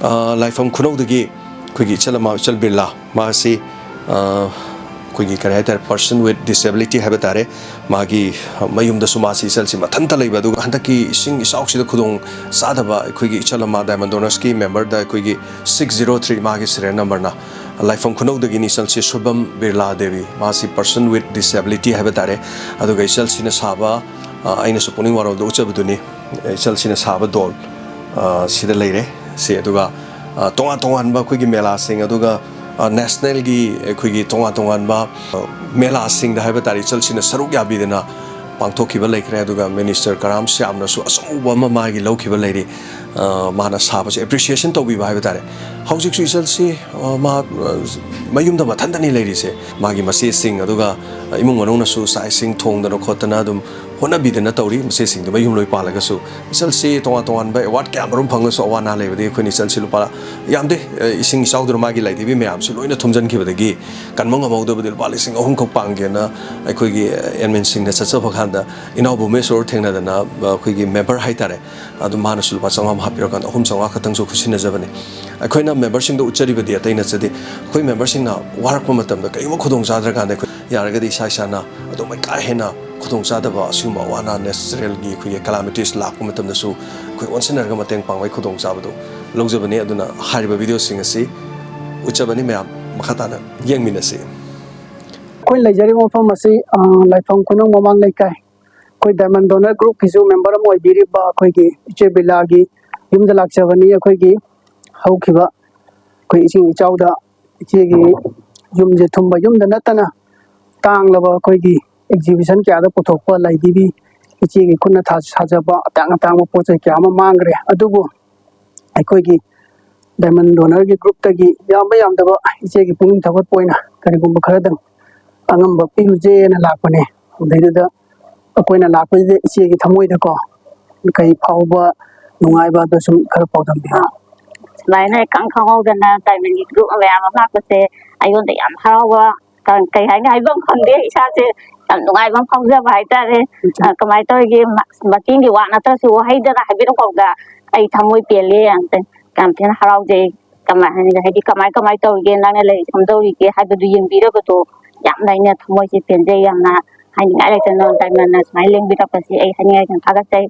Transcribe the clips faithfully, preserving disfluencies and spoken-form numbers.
ꯂꯥꯏꯐꯝ ꯈꯨꯅꯧꯗꯒꯤ ꯑꯩꯈꯣꯏꯒꯤ ꯏꯆꯜ ꯑꯃ, ꯏꯆꯜ ꯕꯤꯔꯂꯥ, ꯃꯥꯁꯤ ꯑꯩꯈꯣꯏꯒꯤ ꯀꯔꯤ ꯍꯥꯏꯇꯥꯔꯦ, person with disability ꯍꯥꯏꯕ ꯇꯥꯔꯦ꯫ ꯃꯥꯒꯤ ꯃꯌꯨꯝꯗꯁꯨ ꯃꯥꯁꯤ ꯏꯆꯜꯁꯤ ꯃꯊꯟꯇ ꯂꯩꯕ, ꯑꯗꯨꯒ ꯍꯟꯗꯛꯀꯤ ꯏꯁꯤꯡ ꯏꯆꯥꯎꯁꯤꯗ ꯈꯨꯗꯣꯡ ꯆꯥꯗꯕ ꯑꯩꯈꯣꯏꯒꯤ ꯏꯆꯜ ꯑꯃ Diamond Donors ꯀꯤ member ꯗ ꯑꯩꯈꯣꯏꯒꯤ six zero three ꯃꯥꯒꯤ serial number ꯅ, ꯂꯥꯏꯐꯝ ꯈꯨꯅꯧꯗꯒꯤꯅꯤ ꯏꯆꯜꯁꯤ, ꯁꯨꯚꯝ ꯕꯤꯔꯂꯥ ꯗꯦꯕꯤ, ꯃꯥꯁꯤ person with disability ꯍꯥꯏꯕ ꯇꯥꯔꯦ꯫ ꯑꯗꯨꯒ ꯏꯆꯜꯁꯤꯅ ꯁꯥꯕ, ꯑ, ꯑꯩꯅꯁꯨ ꯄꯨꯛꯅꯤꯡ ꯋꯥꯔꯣꯜꯗ ꯎꯠꯆꯕꯗꯨꯅꯤ, ꯏꯆꯜꯁꯤꯅ ꯁꯥꯕ ꯗꯣꯜ, ꯑ, ꯁꯤꯗ ꯂꯩꯔꯦ꯫ ꯁꯤ ꯑꯗꯨꯒ, ꯑ, ꯇꯣꯉꯥꯟ ꯇꯣꯉꯥꯟꯕ ꯑꯩꯈꯣꯏꯒꯤ ꯃꯦꯂꯥꯁꯤꯡ, ꯑꯗꯨꯒ, ꯑ, ꯅꯦꯁꯅꯦꯜꯒꯤ ꯑꯩꯈꯣꯏꯒꯤ ꯇꯣꯉꯥꯟ ꯇꯣꯉꯥꯟꯕ, ꯑ, ꯃꯦꯂꯥꯁꯤꯡꯗ ꯍꯥꯏꯕ ꯇꯥꯔꯦ, ꯏꯆꯜꯁꯤꯅ ꯁꯔꯨꯛ ꯌꯥꯕꯤꯗꯅ ꯄꯥꯡꯊꯣꯛꯈꯤꯕ ꯂꯩꯈ꯭ꯔꯦ꯫ ꯑꯗꯨꯒ ꯃꯤꯅꯤꯁꯇꯔ ꯀꯔꯥꯝ ꯁ꯭ꯌꯥꯝꯅꯁꯨ ꯑꯆꯧꯕ ꯑꯃ ꯃꯥꯒꯤ ꯂꯧꯈꯤꯕ ꯂꯩꯔꯤ꯫ ꯑ, ꯃꯥꯅ ꯁꯥꯕꯁꯦ appreciation ꯇꯧꯕꯤꯕ ꯍꯥꯏꯕ ꯇꯥꯔꯦ꯫ ꯍꯧꯖꯤꯛꯁꯨ ꯏꯆꯜꯁꯤ, ꯑ, ꯃꯥ, ꯑ, ꯃꯌꯨꯝꯗ ꯃꯊꯟꯇꯅꯤ ꯂꯩꯔꯤꯁꯦ꯫ ꯃꯥꯒꯤ ꯃꯆꯦꯁꯤꯡ, ꯑꯗꯨꯒ, ꯑ, ꯏꯃꯨꯡ ꯃꯅꯨꯡꯅꯁꯨ ꯆꯥꯛ ꯏꯁꯤꯡ ꯊꯣꯡꯗꯅ ꯈꯣꯠꯇꯅ ꯑꯗꯨꯝ ꯍꯣꯠꯅꯕꯤꯗꯅ ꯇꯧꯔꯤ꯫ ꯃꯆꯦꯁꯤꯡꯗꯨ ꯃꯌꯨꯝ ꯂꯣꯏ ꯄꯥꯜꯂꯒꯁꯨ ꯏꯆꯜꯁꯤ ꯇꯣꯉꯥꯟ ꯇꯣꯉꯥꯟꯕ award ꯀꯌꯥ ꯃꯔꯨꯝ ꯐꯪꯉꯁꯨ ꯑꯋꯥ ꯑꯅꯥ ꯂꯩꯕꯗꯒꯤ ꯑꯩꯈꯣꯏꯅ ꯏꯆꯜꯁꯤ ꯂꯨꯄꯥ ꯌꯥꯝꯗꯦ, ꯑ, ꯏꯁꯤꯡ ꯏꯆꯥꯎꯗꯨꯅ ꯃꯥꯒꯤ ꯂꯥꯏꯙꯤꯕꯤ ꯃꯌꯥꯝꯁꯤ ꯂꯣꯏꯅ ꯊꯨꯝꯖꯤꯟꯈꯤꯕꯗꯒꯤ ꯀꯟꯕ ꯉꯝꯍꯧꯗꯕꯗꯒꯤ ꯂꯨꯄꯥ ꯂꯤꯁꯤꯡ ꯑꯍꯨꯝ ꯈꯛ ꯄꯥꯡꯒꯦꯅ ꯑꯩꯈꯣꯏꯒꯤ admin ꯁꯤꯡꯅ ꯆꯠꯆꯕ ꯀꯥꯟꯗ ꯏꯅꯥꯎ ꯚꯨꯕꯅꯦꯁꯣꯔ ꯊꯦꯡꯅꯗꯅ, ꯑ, ꯑꯩꯈꯣꯏꯒꯤ member ꯍꯥꯏꯇꯥꯔꯦ, ꯑꯗꯨ ꯃꯥꯅꯁꯨ ꯂꯨꯄꯥ ꯆꯥꯝꯃꯉꯥ ꯑꯃ ꯍꯥꯞꯄꯤꯔꯀꯥꯟꯗ ꯑꯍꯨꯝ ꯆꯥꯝꯃꯉꯥ ꯈꯛꯇꯪꯁꯨ ꯈꯨꯠꯁꯤꯟꯅꯖꯕꯅꯤ꯫ ꯑꯩꯈꯣꯏꯅ member ꯁꯤꯡꯗ ꯎꯠꯆꯔꯤꯕꯗꯤ ꯑꯇꯩ ꯅꯠꯆꯗꯦ꯫ ꯑꯩꯈꯣꯏ member ꯁꯤꯡꯅ ꯋꯥꯔꯛꯄ ꯃꯇꯝꯗ ꯀꯔꯤꯒꯨꯝꯕ ꯈꯨꯗꯣꯡ ꯆꯥꯗ꯭ꯔꯀꯥꯟꯗ ꯑꯩꯈꯣꯏ ꯌꯥꯔꯒꯗꯤ ꯏꯁꯥ ꯏꯁꯥꯅ ꯑꯗꯨꯃꯥꯏ ꯀꯥ ꯍꯦꯟꯅ ꯈꯨꯗꯣꯡ ꯆꯥꯗꯕ ꯑꯁꯤꯒꯨꯝꯕ ꯑꯋꯥ ꯑꯅꯥ natural ꯒꯤ ꯑꯩꯈꯣꯏꯒꯤ calamities ꯂꯥꯛꯄ ꯃꯇꯝꯗꯁꯨ ꯑꯩꯈꯣꯏ ꯑꯣꯟꯁꯤꯟꯅꯔꯒ ꯃꯇꯦꯡ ꯄꯥꯡꯕꯒꯤ ꯈꯨꯗꯣꯡ ꯆꯥꯕꯗꯨ ꯂꯧꯖꯕꯅꯤ꯫ ꯑꯗꯨꯅ ꯍꯥꯏꯔꯤꯕ video ꯁꯤꯡ ꯑꯁꯤ ꯎꯠꯆꯕꯅꯤ꯫ ꯃꯌꯥꯝ ꯃꯈꯥ ꯇꯥꯅ ꯌꯦꯡꯃꯤꯟꯅꯁꯤ꯫ ꯑꯩꯈꯣꯏ ꯂꯩꯖꯔꯤꯕ ꯃꯐꯝ ꯑꯁꯤ, ꯑ, ꯂꯥꯏꯐꯝ ꯈꯨꯅꯧ ꯃꯃꯥꯡ ꯂꯩꯀꯥꯏ, ꯑꯩꯈꯣꯏ Diamond Donor Group ꯀꯤꯁꯨ member ꯑꯃ ꯑꯣꯏꯕꯤꯔꯤꯕ ꯑꯩꯈꯣꯏꯒꯤ ꯏꯆꯦ ꯕꯤꯂꯥꯒꯤ ꯌꯨꯝꯗ ꯂꯥꯛꯆꯕꯅꯤ꯫ ꯑꯩꯈꯣꯏꯒꯤ ꯍꯧꯈꯤꯕ ꯑꯩꯈꯣꯏ ꯏꯁꯤꯡ ꯏꯆꯥꯎꯗ ꯏꯆꯦꯒꯤ ꯌꯨꯝꯁꯦ ꯊꯨꯝꯕ ꯌꯨꯝꯗ ꯅꯠꯇꯅ ꯇꯥꯡꯂꯕ ꯑꯩꯈꯣꯏꯒꯤ exhibition ꯀꯌꯥꯗ ꯄꯨꯊꯣꯛꯄ ꯂꯥꯏꯙꯤꯕꯤ, ꯏꯆꯦꯒꯤ ꯈꯨꯠꯅ ꯊꯥ-, ꯁꯥꯖꯕ ꯑꯇꯥꯡ ꯑꯇꯥꯡꯕ ꯄꯣꯠ ꯆꯩ ꯀꯌꯥ ꯑꯃ ꯃꯥꯡꯈ꯭ꯔꯦ꯫ ꯑꯗꯨꯕꯨ ꯑꯩꯈꯣꯏꯒꯤ Diamond Donor ꯒꯤ group ꯇꯒꯤ ꯌꯥꯝꯕ ꯌꯥꯝꯗꯕ ꯏꯆꯦꯒꯤ ꯄꯨꯛꯅꯤꯡ ꯊꯧꯒꯠꯄ ꯑꯣꯏꯅ ꯀꯔꯤꯒꯨꯝꯕ ꯈꯔꯗꯪ ꯑꯉꯝꯕ ꯄꯤꯔꯨꯁꯦꯅ ꯂꯥꯛꯄꯅꯦ꯫ ꯑꯗꯨꯗꯩꯗꯨꯗ ꯑꯩꯈꯣꯏꯅ ꯂꯥꯛꯄꯁꯤꯗ ꯏꯆꯦꯒꯤ ꯊꯃꯣꯏꯗꯀꯣ ꯀꯩ ꯐꯥꯎꯕ ꯅꯨꯡꯉꯥꯏꯕ ꯑꯗꯣ ꯁꯨꯝ ꯈꯔ ꯄꯥꯎꯗꯝꯕꯤꯌꯨ꯫ ꯁꯨꯃꯥꯏꯅ ꯏꯈꯪ ꯈꯪꯍꯧꯗꯅ Diamond ꯒꯤ group ꯃꯌꯥꯝ ꯑꯃ ꯂꯥꯛꯄꯁꯦ ꯑꯩꯉꯣꯟꯗ ꯌꯥꯝ ꯍꯔꯥꯎꯕ, ꯀ-, ꯀꯩ ꯍꯥꯏꯅꯤ, ꯍꯥꯏꯐꯝ ꯈꯪꯗꯦ꯫ ꯏꯁꯥꯁꯦ ꯌꯥꯝ ꯅꯨꯡꯉꯥꯏꯕ ꯑꯃ ꯐꯥꯎꯖꯕ ꯍꯥꯏꯇꯥꯔꯦ꯫ ꯑ, ꯀꯃꯥꯏꯅ ꯇꯧꯔꯤꯒꯦ, ꯃ-, ꯃꯇꯦꯡꯒꯤ ꯋꯥ ꯅꯠꯇ꯭ꯔꯁꯨ ꯋꯥꯍꯩꯗꯅ ꯍꯥꯏꯕꯤꯔꯛꯐꯥꯎꯗ ꯑꯩ ꯊꯃꯣꯏ ꯄꯦꯜꯂꯦ ꯌꯥꯝ ꯇꯧ-꯫ ꯌꯥꯝ ꯊꯤꯅ ꯍꯔꯥꯎꯖꯩ꯫ ꯀꯃꯥꯏ ꯍꯥꯏꯅꯤ, ꯍꯥꯏꯗꯤ ꯀꯃꯥꯏ ꯀꯃꯥꯏ ꯇꯧꯔꯤꯒꯦ, ꯅꯪꯅ ꯂꯩꯔꯤꯁꯦ ꯀꯝꯗꯧꯔꯤꯒꯦ ꯍꯥꯏꯕꯗꯨ ꯌꯦꯡꯕꯤꯔꯕꯗꯣ ꯌꯥꯝꯅ ꯑꯩꯅ ꯊꯃꯣꯏꯁꯦ ꯄꯦꯟꯖꯩ꯫ ꯌꯥꯝꯅ ꯍꯥꯏꯅꯤꯡꯉꯥꯏ ꯂꯩꯇꯅ ꯗꯥꯏꯃꯟꯅ ꯁꯨꯃꯥꯏꯅ ꯂꯦꯡꯕꯤꯔꯛꯄꯁꯦ ꯑꯩ ꯍꯥꯏꯅꯤꯡꯉꯥꯏ ꯂꯩꯇꯅ ꯊꯥꯒꯠꯆꯩ꯫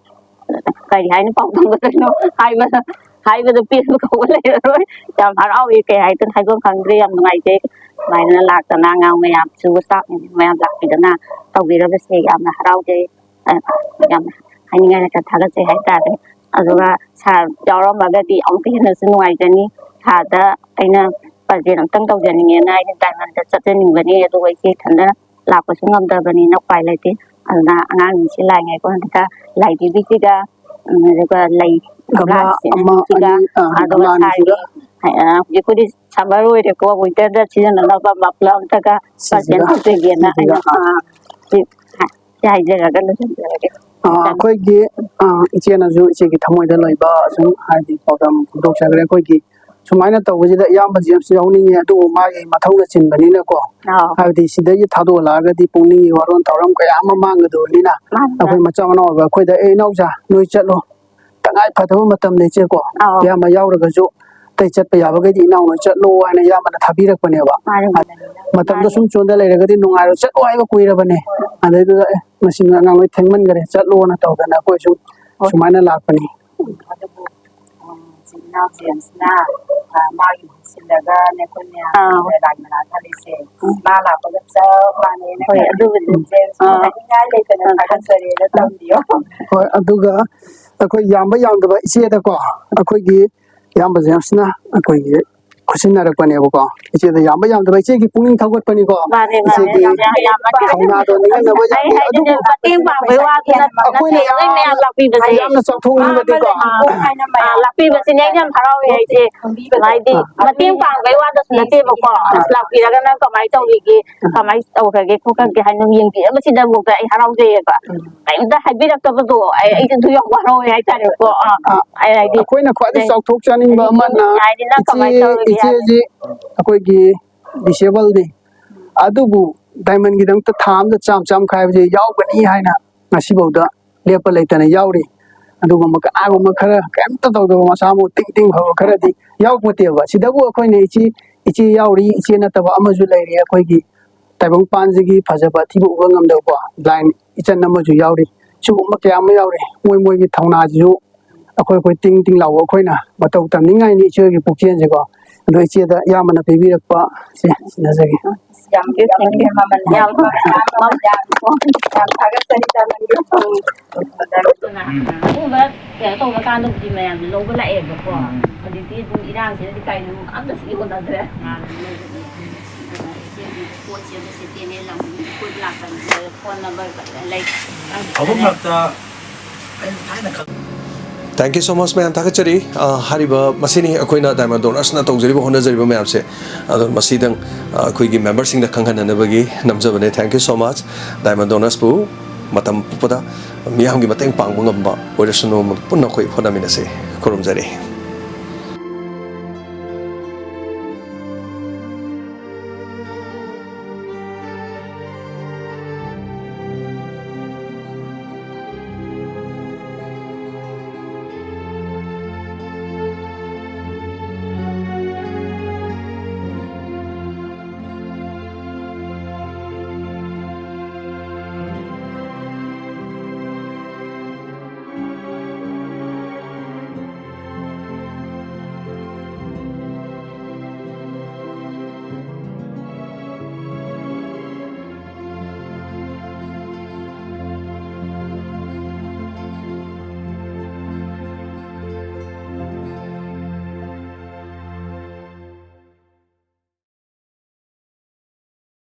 ꯀꯔꯤ ꯍꯥꯏꯅ ꯄꯥꯎ ꯇꯝꯒꯗꯣꯏꯅꯣ ꯍꯥꯏꯕꯗ ꯍꯥꯏꯕꯗ ꯄꯦꯟꯕ ꯀꯧꯕ ꯂꯩꯔꯔꯣꯏ꯫ ꯌꯥꯝ ꯍꯔꯥꯎꯏ, ꯀꯩ ꯍꯥꯏꯗꯣꯏꯅꯣ ꯍꯥꯏꯕ ꯈꯪꯗ꯭ꯔꯦ꯫ ꯌꯥꯝ ꯅꯨꯡꯉꯥꯏꯖꯩ꯫ ꯁꯨꯃꯥꯏꯅ ꯂꯥꯛꯇꯅ ꯑꯉꯥꯡ ꯃꯌꯥꯝꯁꯨ, ꯁ꯭ꯇꯥꯐ ꯃꯌꯥꯝ ꯂꯥꯛꯄꯤꯗꯅ ꯇꯧꯕꯤꯔꯕꯁꯦ ꯌꯥꯝꯅ ꯍꯔꯥꯎꯖꯩ꯫ ꯑ, ꯌꯥꯝ ꯍꯥꯏꯅꯤꯡꯉꯥꯏ ꯂꯩꯇꯅ ꯊꯥꯒꯠꯆꯩ ꯍꯥꯏꯇꯥꯔꯦ꯫ ꯑꯗꯨꯒ ꯁꯥꯔ ꯌꯥꯎꯔꯝꯃꯒꯗꯤ ꯑꯃꯨꯛꯀ ꯍꯦꯟꯅꯁꯨ ꯅꯨꯡꯉꯥꯏꯖꯅꯤ꯫ ꯁꯥꯔꯗ ꯑꯩꯅ ꯄ꯭ꯔꯖꯦꯟ ꯑꯝꯇꯪ ꯇꯧꯖꯅꯤꯡꯉꯦꯅ ꯑꯩꯅ ꯗꯥꯏꯃꯟꯗ ꯆꯠꯆꯅꯤꯡꯕꯅꯤ, ꯑꯗꯨꯒ ꯑꯩꯁꯦ ꯏꯊꯟꯗ ꯂꯥꯛꯄꯁꯨ ꯉꯝꯗꯕꯅꯤꯅ ꯎꯄꯥꯏ ꯂꯩꯇꯦ꯫ ꯑꯗꯨꯅ ꯑꯉꯥꯡꯁꯤꯡꯁꯤ ꯂꯥꯛꯏꯉꯩꯀꯣ ꯍꯟꯗꯛꯇ ꯂꯥꯏꯙꯤꯕꯤꯁꯤꯒ, ꯎꯝ, ꯑꯗꯨꯒ ꯂꯩ ꯒꯝꯂꯥ ꯒꯝꯂꯥꯁꯤꯡ ꯑꯃ, ꯑꯅꯤꯁꯤꯒ, ꯑꯅꯤ, ꯑ, ꯑꯗꯨꯒ ꯒꯝꯂꯥ ꯑꯅꯤꯁꯤꯒ꯫ ꯁꯥꯔꯒꯤ, ꯑ, ꯍꯧꯖꯤꯛꯄꯨꯗꯤ ꯁꯝꯃꯔ ꯑꯣꯏꯔꯦꯀꯣ, ꯋꯤꯟꯇꯔꯗ ꯁꯤꯖꯤꯟꯅꯅꯕ ꯃꯐ꯭ꯂꯔ ꯑꯝꯇꯒ ꯄ꯭ꯔꯖꯦꯟ ꯁꯤꯁꯤꯒ, ꯇꯧꯖꯒꯦꯅ ꯁꯤꯁꯤꯒ, ꯑꯩꯅ, ꯑ, ꯑ, ꯁꯤ ꯍꯥꯏ-, ꯁꯤ ꯍꯥꯏꯖꯔꯒ ꯂꯣꯏꯁꯤꯟꯖꯔꯒꯦ꯫ ꯑ, ꯑꯩꯈꯣꯏꯒꯤ, ꯑ, ꯏꯆꯦꯅꯁꯨ ꯏꯆꯦꯒꯤ ꯊꯃꯣꯏꯗ ꯂꯩꯕ ꯑꯁꯨꯝ ꯍꯥꯏꯗꯤ ꯄꯥꯎꯗꯝ ꯐꯣꯡꯗꯣꯛꯆꯈ꯭ꯔꯦ꯫ ꯑꯩꯈꯣꯏꯒꯤ ꯁꯨꯃꯥꯏꯅ ꯇꯧꯕꯁꯤꯗ ꯏꯌꯥꯝꯕꯁꯤ ꯌꯥꯝꯁꯨ ꯌꯥꯎꯅꯤꯡꯉꯤ, ꯑꯗꯨꯕꯨ ꯃꯥꯒꯤ ꯃꯊꯧꯅ ꯆꯤꯟꯕꯅꯤꯅꯀꯣ, ꯑꯥꯎ꯫ ꯍꯥꯏꯕꯗꯤ ꯁꯤꯗꯒꯤ ꯊꯥꯗꯣꯛꯍꯜꯂꯛꯑꯒꯗꯤ ꯄꯨꯛꯅꯤꯡꯒꯤ ꯋꯥꯔꯣꯜ ꯊꯧꯔꯝ ꯀꯌꯥ ꯑꯃ ꯃꯥꯡꯒꯗꯕꯅꯤꯅ, ꯃꯥꯅꯤ, ꯑꯩꯈꯣꯏ ꯃꯥꯅꯤ꯫ ꯃꯆꯥ ꯃꯅꯥꯎ ꯑꯣꯏꯕ ꯑꯩꯈꯣꯏꯗ, "ꯑꯦ, ꯏꯅꯥꯎꯆꯥ, ꯅꯣꯏ ꯆꯠꯂꯣ, ꯇꯉꯥꯏ ꯐꯗꯕ ꯃꯇꯝꯗ ꯏꯆꯦꯀꯣ, ꯑꯥꯎ꯫ ꯏꯌꯥꯝꯕ ꯌꯥꯎꯔꯒꯁꯨ ꯑꯇꯩ ꯆꯠꯄ ꯌꯥꯕꯈꯩꯗꯤ ꯏꯅꯥꯎ ꯅꯣꯏ ꯆꯠꯂꯣ" ꯍꯥꯏꯅ ꯏꯌꯥꯝꯕꯅ ꯊꯥꯕꯤꯔꯛꯄꯅꯦꯕ꯫ ꯃꯥꯅꯤ, ꯃꯥꯅꯤ꯫ ꯃꯇꯝꯗꯣ ꯃꯥꯅꯤ꯫ ꯁꯨꯝ ꯆꯣꯟꯗ ꯂꯩꯔꯒꯗꯤ ꯅꯨꯡꯉꯥꯏꯔꯣꯏ, ꯆꯠꯂꯣ ꯍꯥꯏꯕ ꯀꯨꯏꯔꯕꯅꯦ꯫ ꯍꯣꯏ꯫ ꯑꯗꯩꯗꯨꯗ, "ꯑꯦ, ꯃꯁꯤ ꯑꯉꯥꯡ ꯂꯣꯏ ꯊꯦꯡꯃꯟꯈꯔꯦ, ꯆꯠꯂꯣꯅ" ꯇꯧꯗꯅ ꯑꯩꯈꯣꯏꯁꯨ ꯍꯣꯏ꯫ ꯁꯨꯃꯥꯏꯅ ꯂꯥꯛꯄꯅꯤ꯫ ꯎꯝ, ꯑꯗꯨꯕꯨ, ꯎꯝ, ꯏꯆꯤꯟ ꯏꯅꯥꯎ ꯖꯦꯝꯁꯅ, ꯑ, ꯃꯥꯒꯤ ꯃꯍꯨꯠ ꯁꯤꯜꯂꯒ ꯑꯩꯈꯣꯏ ꯃꯌꯥꯝ ꯑꯥ꯫ ꯂꯥꯏ ꯃꯅꯥ ꯊꯥꯂꯤꯁꯦ ꯃꯥ ꯂꯥꯛꯄꯒ ꯆꯞ ꯃꯥꯟꯅꯩꯅ ꯍꯣꯏ, ꯈꯜꯂꯤ꯫ ꯑꯗꯨꯕꯨꯗꯤ꯫ ꯖꯦꯝꯁꯄꯨ ꯑꯥ꯫ ꯍꯥꯏꯅꯤꯡꯉꯥꯏ ꯂꯩꯇꯅ ꯑꯥ꯫ ꯊꯥꯒꯠꯆꯔꯤꯅ ꯊꯝꯕꯤꯌꯣ꯫ ꯍꯣꯏ, ꯑꯗꯨꯒ ꯑꯩꯈꯣꯏ ꯌꯥꯝꯕ ꯌꯥꯝꯗꯕ ꯏꯆꯦꯗꯀꯣ, ꯑꯩꯈꯣꯏꯒꯤ ꯏꯌꯥꯝꯕ ꯖꯦꯝꯁꯅ ꯑꯩꯈꯣꯏꯒꯤ ꯈꯨꯠꯁꯤꯟꯅꯔꯛꯄꯅꯦꯕꯀꯣ꯫ ꯏꯆꯦꯗ ꯌꯥꯝꯕ ꯌꯥꯝꯗꯕ ꯏꯆꯦꯒꯤ ꯄꯨꯛꯅꯤꯡ ꯊꯧꯒꯠꯄꯅꯤꯀꯣ꯫ ꯃꯥꯅꯦ, ꯃꯥꯅꯦ, ꯏꯆꯦꯒꯤ ꯌꯥꯝ, ꯌꯥꯝ, ꯌꯥꯝ ꯊꯧꯅꯥꯗꯣ ꯅꯤꯡꯍꯟꯅꯕ ꯌꯥꯗꯦ꯫ ꯑꯩ ꯍꯥꯏꯗꯤꯅꯦ, ꯑꯗꯨꯕꯨ ꯃꯇꯦꯡ ꯄꯥꯡꯕꯩ ꯋꯥꯗꯨ ꯅꯠꯇꯅ ꯑꯩꯈꯣꯏꯅ ꯅꯣꯏ ꯃꯌꯥꯝ ꯌꯥꯝ ꯂꯥꯛꯄꯤꯕꯁꯦ꯫ ꯌꯥꯝꯅ ꯆꯥꯎꯊꯣꯛꯅꯤꯡꯕꯗꯤꯀꯣ꯫ ꯑꯥ, ꯂꯥꯛꯄꯤꯕꯁꯤꯅꯦ ꯑꯩꯅ ꯌꯥꯝ ꯍꯔꯥꯎꯋꯦ ꯍꯥꯏꯁꯦ꯫ ꯍꯥꯏꯗꯤ ꯑꯥ꯫ ꯃꯇꯦꯡ ꯄꯥꯡꯕꯩ ꯋꯥꯗꯁꯨ ꯅꯠꯇꯦꯕꯀꯣ꯫ ꯑꯥ꯫ ꯑꯁ, ꯂꯥꯛꯄꯤꯔꯒ ꯅꯪ ꯀꯃꯥꯏꯅ ꯇꯧꯔꯤꯒꯦ, ꯎꯝ꯫ ꯀꯃꯥꯏꯅ ꯇꯧꯈ꯭ꯔꯒꯦ ꯈꯣꯠꯈ꯭ꯔꯒꯦ ꯍꯥꯏꯅ ꯌꯦꯡꯕꯤꯔꯕꯁꯤꯗꯐꯥꯎꯗ ꯑꯩ ꯍꯔꯥꯎꯖꯩꯌꯦꯕ꯫ ꯎꯝ꯫ ꯀꯩꯝꯇ ꯍꯥꯏꯕꯤꯔꯛꯇꯕꯗꯣ ꯑꯩ, ꯑꯩꯁꯨ ꯑꯗꯨ ꯌꯥꯝ ꯍꯔꯥꯎꯋꯦ ꯍꯥꯏꯇꯥꯔꯦꯀꯣ꯫ ꯑꯥ, ꯑꯥ, ꯑꯩ ꯍꯥꯏꯗꯤ ꯑꯩꯈꯣꯏꯅ ꯈ꯭ꯋꯥꯏꯗꯩ ꯆꯥꯎꯊꯣꯛꯆꯅꯤꯡꯕ ꯑꯃꯅ ꯍꯥꯏꯗꯤ ꯅꯪ ꯏꯆꯦ, ꯀꯃꯥꯏꯅ ꯇꯧꯔꯤꯒꯦ ꯍꯥꯏꯕ꯫ ꯏꯆꯦꯁꯤ ꯑꯩꯈꯣꯏꯒꯤ ꯗꯤꯁꯦꯕꯜꯅꯤ꯫ ꯑꯗꯨꯕꯨ ꯗꯥꯏꯃꯟꯒꯤꯗꯃꯛꯇ ꯊꯥ ꯑꯃꯗ ꯆꯥꯝ ꯆꯥꯝ ꯈꯥꯏꯕꯁꯦ ꯌꯥꯎꯒꯅꯤ ꯍꯥꯏꯅ ꯉꯁꯤꯐꯥꯎꯗ ꯂꯦꯞꯄ ꯂꯩꯇꯅ ꯌꯥꯎꯔꯤ꯫ ꯑꯗꯨꯒꯨꯝꯕ ꯀꯅꯥꯒꯨꯝꯕ ꯈꯔ ꯀꯩꯝꯇ ꯇꯧꯗꯕ ꯃꯁꯥ ꯃꯎ ꯇꯤꯡ ꯇꯤꯡ ꯐꯕ ꯈꯔꯗꯤ ꯌꯥꯎꯄꯣꯠꯇꯦꯕ꯫ ꯁꯤꯗꯕꯨ ꯑꯩꯈꯣꯏꯅ ꯏꯆꯦ, ꯏꯆꯦ ꯌꯥꯎꯔꯤ, ꯏꯆꯦ ꯅꯠꯇꯕ ꯑꯃꯁꯨ ꯂꯩꯔꯤ꯫ ꯑꯩꯈꯣꯏꯒꯤ ꯇꯥꯏꯕꯪꯄꯥꯟꯁꯤꯒꯤ ꯐꯖꯕ ꯑꯊꯤꯕ ꯎꯕ ꯉꯝꯗꯕꯀꯣ, blind ꯏꯆꯟ ꯑꯃꯁꯨ ꯌꯥꯎꯔꯤ꯫ ꯁꯤꯒꯨꯝꯕ ꯀꯌꯥ ꯑꯃ ꯌꯥꯎꯔꯤ꯫ ꯃꯣꯏ ꯃꯣꯏꯒꯤ ꯊꯧꯅꯥꯁꯤꯁꯨ ꯑꯩꯈꯣꯏ ꯑꯩꯈꯣꯏ ꯇꯤꯡ ꯇꯤꯡ ꯂꯥꯎꯕ ꯑꯩꯈꯣꯏꯅ ꯃꯇꯧ ꯇꯝꯅꯤꯡꯉꯥꯏꯅꯤ ꯏꯆꯦꯒꯤ ꯄꯨꯛꯆꯦꯜꯁꯦꯀꯣ꯫ ꯑꯗꯣ ꯏꯆꯦꯗ ꯏꯌꯥꯝꯕꯅ ꯄꯤꯕꯤꯔꯛꯄ ꯁꯦ ꯁꯤꯟꯅꯖꯒꯦ꯫ ꯌꯥꯝ ꯌꯥꯝ ꯌꯥꯝ ꯊꯥꯒꯠꯆꯔꯤ ꯇꯥꯃꯣ꯫ ꯑꯗꯨꯒꯨꯝꯕ ꯀꯩꯅꯣ ꯇꯧꯕ ꯀꯥꯟꯗꯕꯨꯗꯤ ꯃꯌꯥꯝꯁꯨ ꯂꯧꯕ ꯂꯥꯛꯑꯦꯕꯀꯣ꯫ ꯎꯝ꯫ ꯍꯧꯖꯤꯛꯇꯤ ꯑꯗꯨꯝ ꯏꯔꯥꯡꯁꯤꯅꯗꯤ ꯀꯥꯏꯅ ꯑꯗꯨꯝ ꯑꯝꯇꯁꯨ ꯌꯣꯟꯅꯗ꯭ꯔꯦ꯫ ꯃꯥꯅꯤ, ꯃꯣꯏꯒꯤꯗꯤ ꯏꯆꯦꯒꯤ ꯄꯣꯠꯁꯦ ꯑꯝꯇ ꯁꯦꯀꯦꯟ ꯍꯦꯟ ꯂꯝ ꯀꯣꯏꯕ ꯂꯥꯛꯄꯅꯤ꯫ ꯐꯣꯟ ꯅꯝꯕꯔ ꯂꯩ꯫ ꯑꯍꯨꯝꯂꯛꯇ ꯑꯩꯅ ꯊꯥꯏꯅ ꯈꯪ- Thank you so much, ꯃꯌꯥꯝ ꯊꯥꯒꯠꯆꯔꯤ꯫ ꯑ, ꯍꯥꯏꯔꯤꯕ ꯃꯁꯤꯅꯤ ꯑꯩꯈꯣꯏꯅ Diamond Donors ꯅ ꯇꯧꯖꯔꯤꯕ ꯍꯣꯠꯅꯖꯔꯤꯕ ꯃꯌꯥꯝꯁꯦ꯫ ꯑꯗꯣ ꯃꯁꯤꯗꯪ, ꯑ, ꯑꯩꯈꯣꯏꯒꯤ member ꯁꯤꯡꯗ ꯈꯪꯍꯟꯅꯅꯕꯒꯤ ꯅꯝꯖꯕꯅꯦ꯫ Thank you so much꯫ Diamond Donors ꯄꯨ ꯃꯇꯝ ꯄꯨꯝꯕꯗ ꯃꯤꯌꯥꯝꯒꯤ ꯃꯇꯦꯡ ꯄꯥꯡꯕ ꯉꯝꯕ ꯑꯣꯏꯔꯁꯅꯨ꯫ ꯄꯨꯟꯅ ꯑꯩꯈꯣꯏ ꯍꯣꯠꯅꯃꯤꯟꯅꯁꯤ꯫ ꯈꯨꯔꯨꯝꯖꯔꯤ꯫